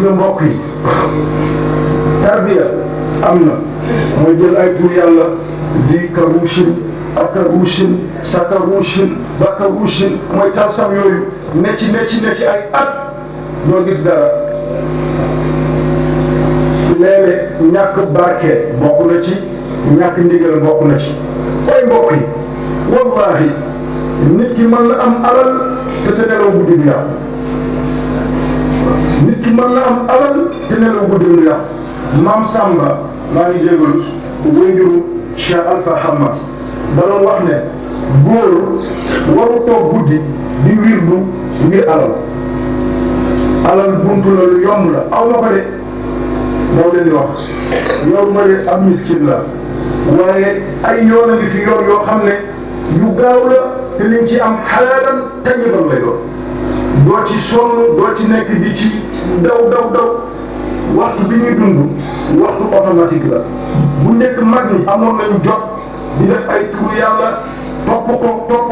nga mbokk yi tarbiya am na mooy jël ay tur yàlla di karuushin akaruushin sakaruushin bakaruushin mooy talsam yooyu ne ci ay at doo gis dara léeg-léeg ñàkk barke bokk na ci ñàkk ndigal bokk na ci ay mbokk yi wallahi nit ki mën na am alal te sa nelaw guddi du yàqu nit ki mën na am alal te nelaw guddi du yàqu maam Samba maa ngi jégalu wéyjuru Cheikh Alpha Hamma da doon wax ne góor waru toog guddi di wirdu ngir alal buntu la lu yomb la aw ma ko de moo leen di wax yow ma de ab miskin la waaye ay yoon a ngi fi yoon yoo xam ne yu gaaw la te liñ ci am xalaalan tayyiban lay doon doo ci sonn doo ci nekk di ci daw waxtu bi ñuy dund waxtu automatique la bu nekk mag ñi amoon nañu jot di def ay tur yàlla topp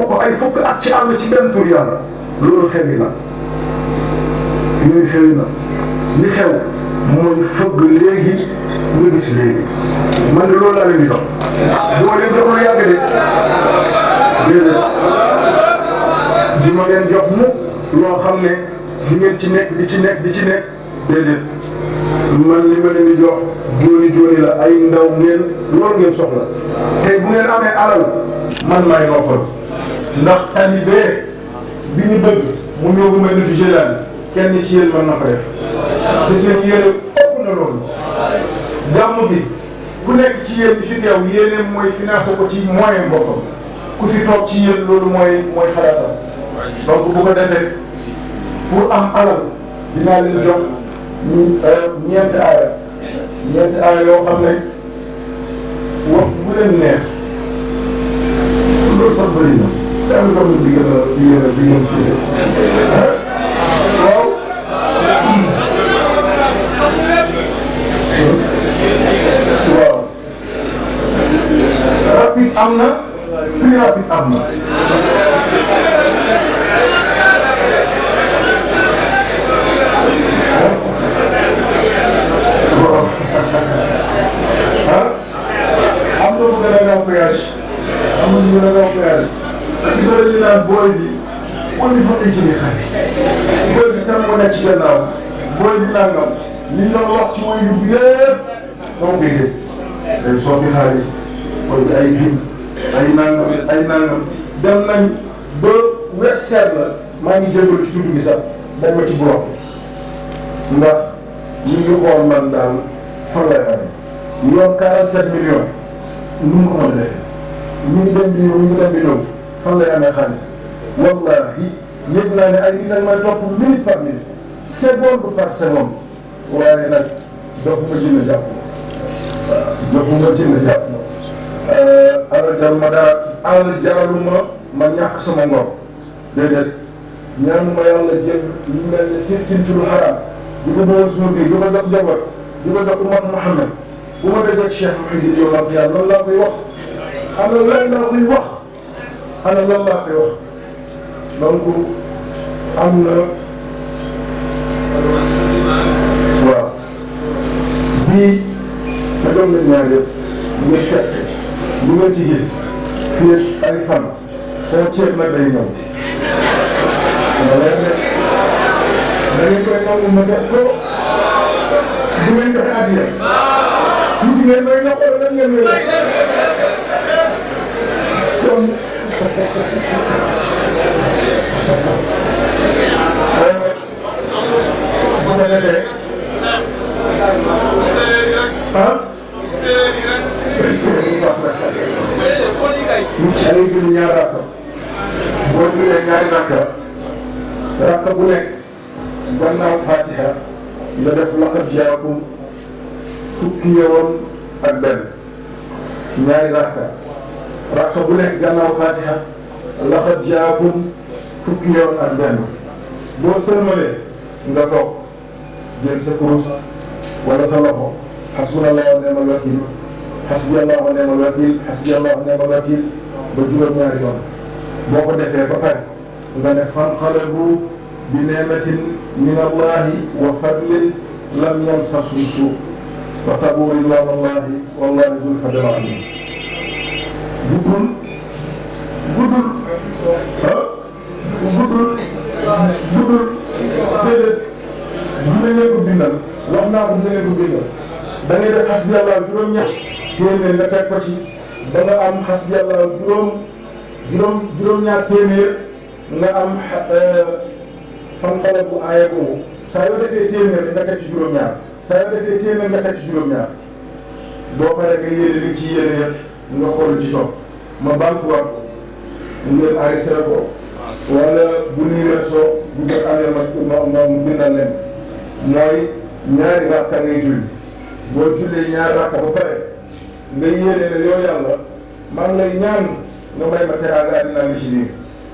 ko ay fukk at ci àll ci benn tur yàlla loolu xewi na yooyu xewi na li xew mooy fëgg léegi nga gis léegi man de loolu laa leen di dox boo leen jox lu yàgg de déedéet di ma leen jox mu loo xam ne di ngeen ci nekk di ci nekk déedéet man li ma leen di jox jooni la ay ndaw ngeen loolu ngeen soxla tey bu ngeen amee alal man maay noppal ndax talibé bi ñu bëgg mu ñëw bu mel ni du Jilani kenn ci yéen mën na ko def te seen yéene ëpp na loolu gàmm bi ku nekk ci yéen fi teew yéene mooy financé ko ci moyen boppam ku fi toog ci yéen loolu mooy xalaatam donc bu ko defee pour am alal dinaa leen jox ñeenti aaya yoo xam ne waxtu bu leen neex loolu sax bëri na daal di ko di gën a waaw. waaw rapide am na plus rapide am na. am na bu gën a gaaw péage am na bu gën a gaaw péage gis nga dañuy naan booy bi fa jëlee xaalis booy bi kan moo nekk ci gannaaw booy bi nangam li ñu doon wax ci mooy yóbbu yëpp dama koy dégg day soppi xaalis booy bi ay film ay nangam dem nañ ba western la maa ngi jégalu ci tudd gi sax dañ ma ci bloc ndax ñu ngi xool man daal fan lay amee yoon 47 millions nu mu ko mën a defee ñu ngi dem di ñëw fan lay amee xaalis wallahi yëg naa ne ay nit ak may topp minute par minute seconde par seconde waaye nag dofuma jënd jàpp alal jaraluma ma ñàkk sama ngor déedéet ñaanuma yàlla jël lu mel ni 15 ci lu xaraam di ko doon suur bi di ko jox jabar di ko jox umat Muhammad bu ma dajee Cheikh Mouhidine yow ak yàlla lan laa koy wax ana lan laa koy wax donc am na waaw bii ma doon nañ ñaar yëpp bu ngeen testé bu ngeen ci gis fii ay fan sama ceeb nag day ñëw da ngeen koy nangu ma def ko bu ngeen joxe addiya tuuti ngeen may jox wala lan ngeen may jox kon bu ko defee ah da ngay julli ñaari rakka boo jullee ñaari rakka bu nekk gannaaw Fatiha nga def laqad jaakum fukki yoon ak benn ñaari rakka bu nekk gannaaw Fatiha laqad jaakum fukki yoon ak benn boo sëlmalee nga toog jël sa kurus wala sa loxo hasbunallahu wa ni'mal wakil hasbiyallahu wa ni'mal wakil hasbiyallahu wa ni'mal wakil ba juróom-ñaari yoon boo ko defee ba pare nga ne fanqalabu bi ni'matin min allahi wa fadlin lam yamsasum suu wattaqu ridwaanallahi wallaahu zul fadlil aziim. guddul déedéet dina leen ko bindal wax naa ko dina leen ko bindal da ngay def xasbi yàlla juróom-ñett téeméer nga teg ko ci ba nga am xasbi yàlla juróom-ñaar téeméer nga am fan-fala bu aaya boobu saa yoo defee téeméer nga teg ci juróom-ñaar saa yoo defee téeméer nga teg ci juróom-ñaar boo paree nga yéene li ci yéene yëpp nga xool ci topp ma bankuwaat ko ngeen enregistré ko wala bu nuy weesoo bu ngeen amee ma mu bindal leen mooy ñaari rakka ngay julli boo jullee ñaari rakka ba pare nga yéene ne yow yàlla maa ngi lay ñaan nga may ma teraanga àddina li ci biir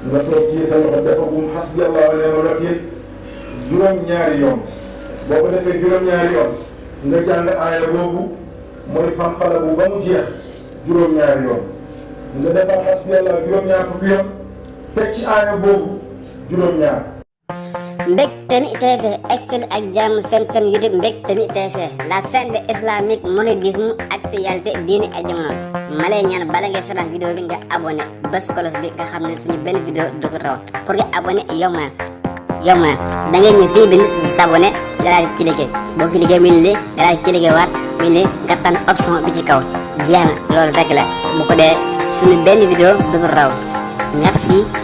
nga toog ci sa loxo defagum hasbi Allah wa ni'mal wakiil juróom-ñaari yoon boo ko defee juróom-ñaari yoon nga jàng aaya boobu mooy fan-fala bu ba mu jeex juróom-ñaari yoon nga defal hasbi Allah juróom-ñaar fukki yoon teg ci aaya boobu juróom-ñaar. Mbectemi TV excel ak jàmm seen YouTube Mbectemi TV la chaîne islamique mouridisme actualité diine ak jamono ma lay ñaan bala ngay seetaan vidéo bi nga abonné bés kolos bi nga xam ne suñu benn vidéo dootu raw pour nga abonné yomb na da ngay ñëw fii bind s'abonné nga daal di cliquer boo cliquer mi li nga daal di cliquer waat mi li nga tànn option bi ci kaw jeex na loolu rek la bu ko dee suñu benn vidéo dootu raw merci.